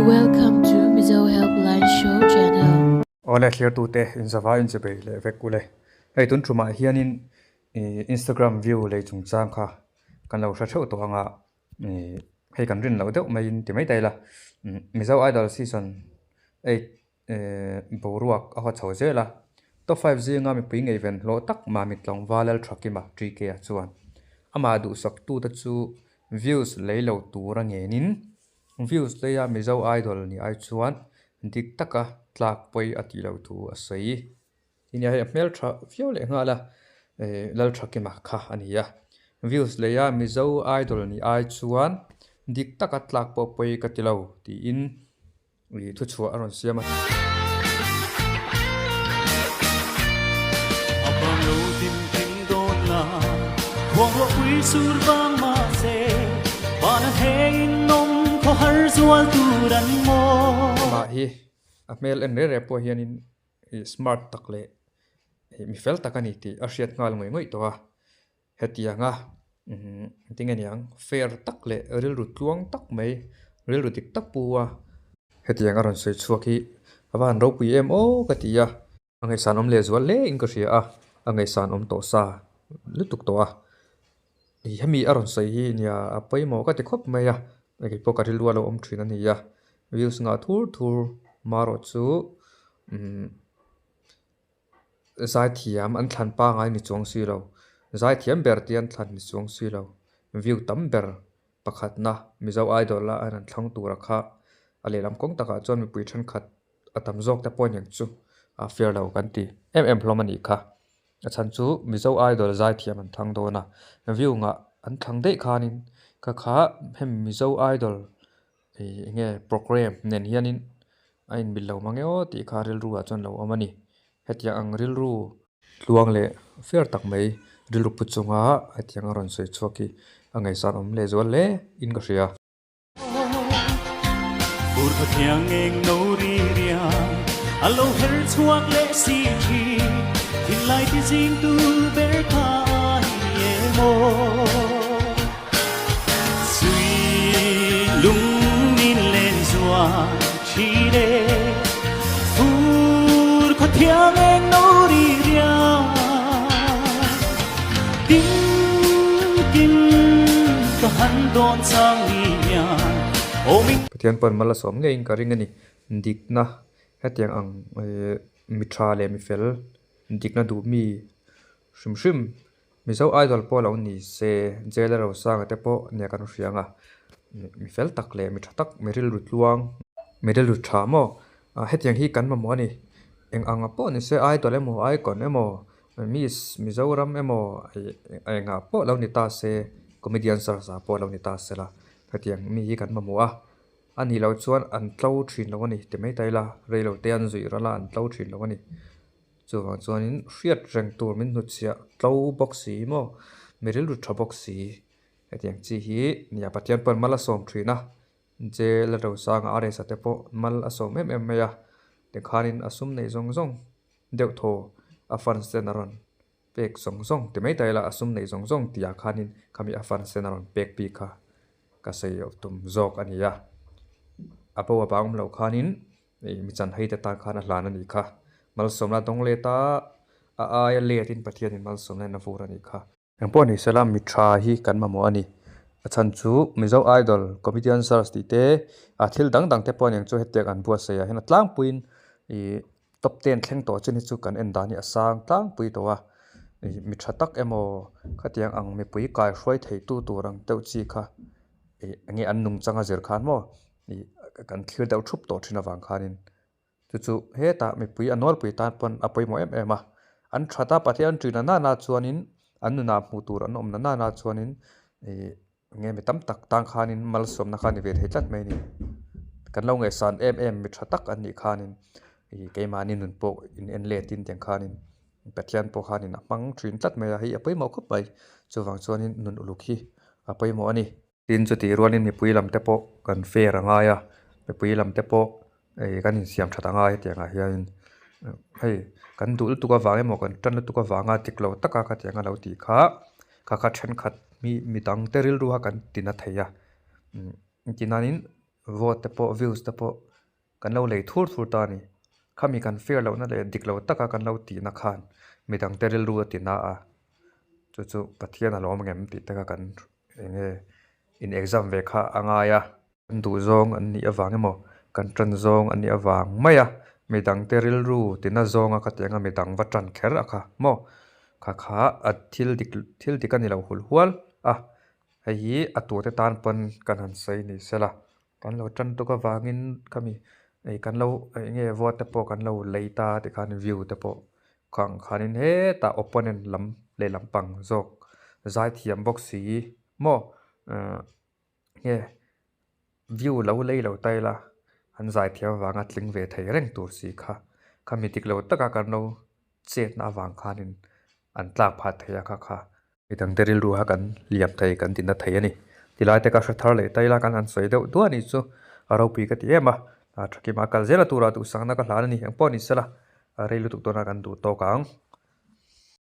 Welcome to Mizo Helpline Show channel. Awle thliartute inzava inchibei leh vek ule. Hei tun thumah hianin Instagram view lei chungchang kha kan lo hre theuh tawh anga hei kan rin loh deuh maiin ti mai ta ila. Mizo Idol season 8 Boruak a haw chho zel a, Top five zinga mipui ngeiven hlawh tak Mami tlangval Lalthakima TK-a chuan amah duhsaktute chu views lei lo tura ngenin views leia Mizo Idol ni ai chuan dik taka tlak pawi a tih loh thu a sawi. Nia hei a hmel tha viau leh nghal a, Lalthakima kha a ni a, views leia Mizo Idol ni ai chuan dik taka tlak pawh pawi ka ti lo tiin Ui thuchhuah a rawn siam a. A bang lo dim kim dawn la, khuang ruahpui sur vang mahse, vana heng in awm khaw har zual tur an maw. Amah hi a hmel en reh reh pawh hianin smart tak leh mi fel tak a ni tih a hriat nghal ngawih ngawih tawh a. Hetianga tinge niang fair tak leh rilru tluang tak mai rilru dik tak pu a. Hetiang a rawn sawi chhuak hi a va han ropui em aw ka ti a. A ngaihsan awm leh zual hle in ka hria a, a ngaihsan awm tawh sa lutuk tawh a. Hemi a rawn sawi hi nia a pawimawh ka ti khawp mai a, kei pawh ka rilru a lo awm thin a ni a. Views ngah thur thur marawh chu umm. Zaithiam an thlan pangai ni chuang si lo. Zaithiam ber tih an thlan ni chuang si lo. View tam ber pakhatna Mizo Idol a an an thlang tura kha a lehlam kawng takah chuan mipui thenkhat a tam zawk te pawh aniang chu a fair lo kan ti em em hlawm a nih kha. A chhan chu Mizo Idol zaithiam an thlang dawn a, view ngah an thlang daih khanin kha kha hemi Mizo Idol ih eng nge program nen hianin a inmil lo mang e aw tih kha rilru ah chuan lo awm a ni. Hetiang ang rilru tluang leh fair tak mai rilru pu chunga hetiang a rawn sawi chhuak hi a ngaihsan awm leh zual hle in ka hria. Fur khaw thiang eng no ri ria a lo her chhuak leh si thin thinlai ti zing tu ber kha hi emaw. Pathian pawn mal a sawm ngeiin ka ring a ni. Dikna hetiang ang mi tha leh mi fel dikna duh mi hrim hrim Mizo Idol pawh lo ni se, Jail a Rosanga te pawh nia kan hria ang a, mi fel tak leh mi tha tak, mi rilru tluang, mi rilru tha maw, hetiang hi kan mamawh a ni. Eng anga pawh ni se Idol emaw Icon emaw Miss Mizoram emaw engah pawh lo ni ta se, Comedian Search ah pawh lo ni ta se la, hetiang mi hi kan mamawh a, a nih loh chuan an tlo thin lo a ni ti mai ta ila, reilote an zuih ral a an tlo thin lo a ni. Chuvang chuanin hriat reng tur min hnutchhiah tlo bawk si maw, mi rilru tha bawk si hetiang chi hi nia Pathian pawn mal a sawm thin a, Jail a Rosanga a resa te pawh mal a sawm em em mai a, tikhanin a sum nei zawng zawng deuh thaw a fans ten a rawn pek zawng zawng ti mai ta ila a sum nei zawng zawng tih ah khanin khami a fans ten a rawn pek bik kha ka sawi tum zawk a ni a, a bo a bang awm loh khanin Hei mi chan hei te tan khan a hlan a nih kha. Malsawmna dawng let a, a aia letin Pathianin malsawmna in a vur a nih kha. Engpawh ni sela mi tha hi kan mamawh a ni. A chhan chu Mizo Idol, Comedian Search tih te, a thil dang dang te pawh aniang chu hetiang an buatsaih ah hian a tlangpuiin ih top ten thleng tawh chin hi chu kan en dan hi a sang tlangpui tawh a. Ih mi tha tak emaw khatiang ang mipui kaihruai theitu tur ang deuh chi kha ih enge an nungchang a zir khan maw Ih kan thlir deuh thup tawh thin avang khanin chu chu hetah mipui a nawlpui tan pawn a pawimawh em em a, an that a Pathian ṭin a nana chuanin an nunah hmuh tur an awm na nana chuanin ih nge mi tam tak tan khanin malsawmna kha a ni ve thei tlat mai a ni. Kan lo ngaihsan em em mi tha tak an nih khanin ih keimahni nun pawh in en letin tiang khanin Pathian pawh khanin a hmang ṭhin tlat mai a, hei a pawimawh khawp mai chuvang chuanin nun uluk hi a pawimawh a ni. Tin chutih rualin mipui lam te pawh kan fair a ngai a, mipui lam te pawh ih kan insiam that a ngai hetiang ah hianin hei kan duh lutuk avang emaw kan tan lutuk avanga dik lo taka khatiang a lo tih kha kha kha thenkhat mi midang te rilru kha kan ti na thei a umm tihnanin. Vote te pawh views te pawh kan lo lei thur thur ta a ni. Khami kan fair lohna leh dik lo taka kan lo tihna khan midangte rilru a ti na a, chu chu Pathian a lawm ngem tih te kha kan eng nge in exam ve kha a ngai a. Kan duh zawng an nih avang emaw kan tan zawng an nih avang mai a, midangte rilru tina zawnga ka tiang a midang va tan kher a kha maw? Kha kha a thil dik thil dik a ni lo hul hual a, hei hi a tute tan pawn kan han sawi ni sela. Kan lo tan tuk avangin khami ih kan lo eng nge vote te pawh kan lo lei ta tikhan view te pawh khang khanin hetah opponent lam lehlam pang zawk zaithiam bawk si maw ahh nge view lo lei lo ta ila an zaithiam avanga tling ve thei reng tur si kha khami dik lo taka kan lo chetna avang khanin an tlak phah thei a kha kha. Midangte rilru a kan liam thei kan ti na thei a ni. Tilai te ka hre thar leh ta ila kan han sawi deuh duah a nih chu a ropui ka ti em a, a tha kima kal zel a tura duhsakna ka hlan a ni. Engpawh ni sela a rei lutuk dawn a kan duh tawk ang.